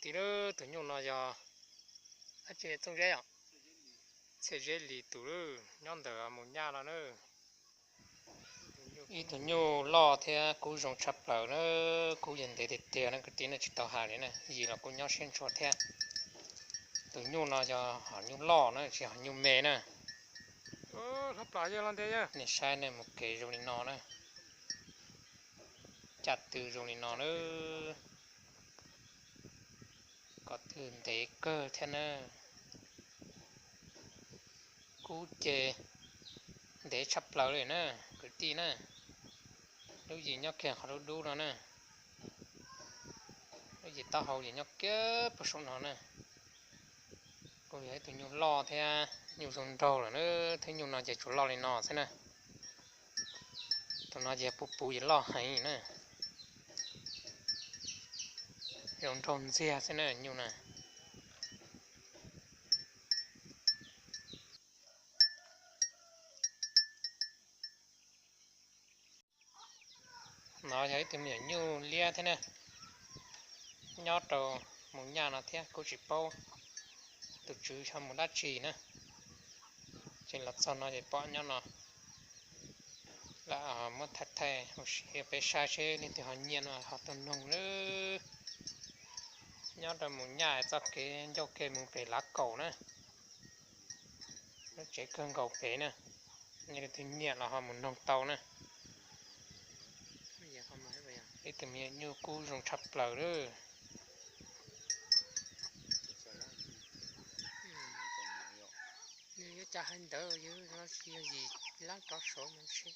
Tim lub tus nyuj no yog dab tsi, txooj zeb os? Txhiaj zeb lis tus lub nyob ntawm mus nyaj no na. Ib tug nyuj loj thiab kub zoo tshaj plaws na, kub yog ntev tiag tiag na kwv tij, nej tsis tau hais li na, yim los kuj nyob siab ntshua thiab. Tus nyuj no yog hom nyuj loj na, tsis hom nyuj me na. Nej saib nej mus kev zoo li no na, caj tw zoo li no na, ko tw ntev kawg thiab na. Kub ces ntev tshaj plaws li na kwv tij na. Lub yim nyob kiag qhov dub dub no na, lub yim taub hau yim nyob kiag puag saum no na. Kuj yog ib tug nyuj loj thiab nyuj zoo nraug lawm na, thiab nyuj no ces tsuas loj li no xwb na. Tus no ces puv puv yim loj heev na, zoo nraug ntxiag xwb na nyuj na. No yog ib tug me nyuam nyuj liab thiab na, nyob rau mus nyaj no thiab, kuj tsis paub tus tswv xyov mus dab tsi na. Ces los txog no ces pom nyob no, lam muab thaij thaij ua si peb saib seb leej twg ho nyiam no ho tuaj noog nawb. Nyob rau mus nyaj txoj kev ncauj ke mus pem Lav Kaum na, lub tsev kawg nkaus pem na. Leej twg nyiam los ho mus noog tau na. Ib tug me nyuam nyuj kub zoo tshaj plaws lawm. Nws yuav cas hais ntawd, yog yim lab rov saud no ntshe.